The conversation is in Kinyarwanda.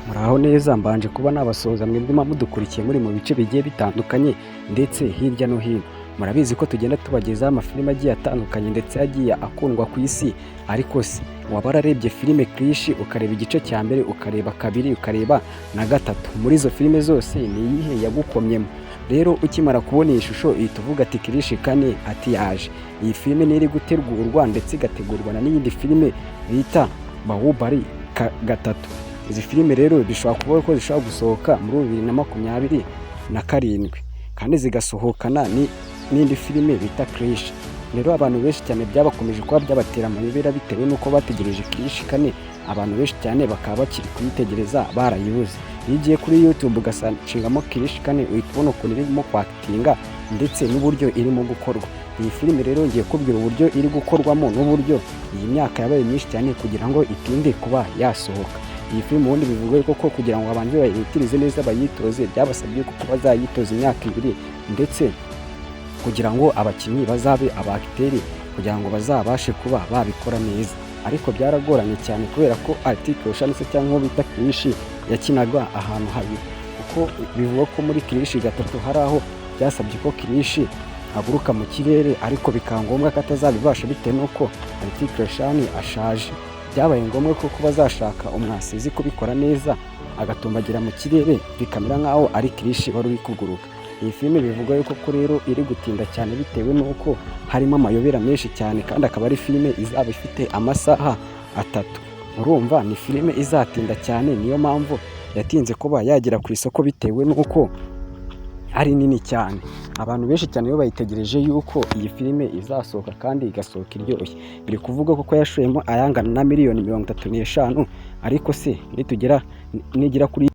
Muraho neza, mbanje kuba nabasuhuza mwebwe muba mudukurikiye muri mu bice bigiye bitandukanye ndetse hirya no hino. Murabizi ko tugenda tubagezaho amafilime agiye atandukanye ndetse agiye akundwa ku isi. Ariko se waba wararebye filime Krrish, ukareba igice cya mbere, ukareba kabiri, ukareba na gatatu? Muri izo filime zose ni iyihe yagukomyemo? Rero ukimara kubona iyi shusho uhita uvuga ati "Krrish 4", ati yaje. Iyi filime niyo iri gutegurwa ndetse igategurwa n'iyindi filime bita Bahubali 3. Izi filime rero bishobora kuba ko zishobora gusohoka muri 2027 kandi zigasohokana n'indi filime bita Krrish. Rero abantu benshi cyane byabakomeje kuba byabatera amayobera bitewe n'uko bategereje Krrish 4, abantu benshi cyane bakaba bakiri kuyitegereza barayibuze. Iyo ugiye kuri YouTube ugasearchingamo Krrish 4, uhita ubona ukuntu irimo kwactinga ndetse n'uburyo irimo gukorwa. Iyi filime rero ngiye kubwira uburyo iri gukorwamo n'uburyo iyi myaka yabaye myinshi cyane kugira ngo itinde kuba yasohoka. Iyi filime ubundi bivugwa ko kugira ngo babanze bayitirize neza, bayitoze, byabasabye ko bazayitoza imyaka 2, ndetse kugira ngo abakinnyi bazabe aba acteur, kugira ngo bazabashe kuba babikora neza. Ariko byaragoranye cyane kubera ko Hrithik Roshan se cyangwa uwo bita Krrish yakinaga ahantu habiri, kuko bivugwa ko muri Krrish 3 hari aho byasabye ko Krrish aguruka mu kirere, ariko bikaba ngombwa ko atazabibasha bitewe n'uko Hrithik Roshan ashaje. Byabaye ngombwa ko bazashaka umwasizi kubikora neza, agatumbagira mu kirere, bikamera nk'aho ari Krrish wari uri kuguruka. Iyi filime bivugwa yuko ko rero iri gutinda cyane bitewe n'uko harimo amayobera menshi cyane, kandi akaba ari filime izaba ifite amasaha 3. Urumva ni filime izatinda cyane, niyo mpamvu yatinze kuba yagera ku isoko bitewe n'uko ari nini cyane. Abantu benshi cyane bo bayitegereje yuko iyi filime izasohoka kandi igasohoka iryoshye. Biri kuvugwa ko yashoyemo ayangana na miliyoni 35, ariko se nitugera nigera kuri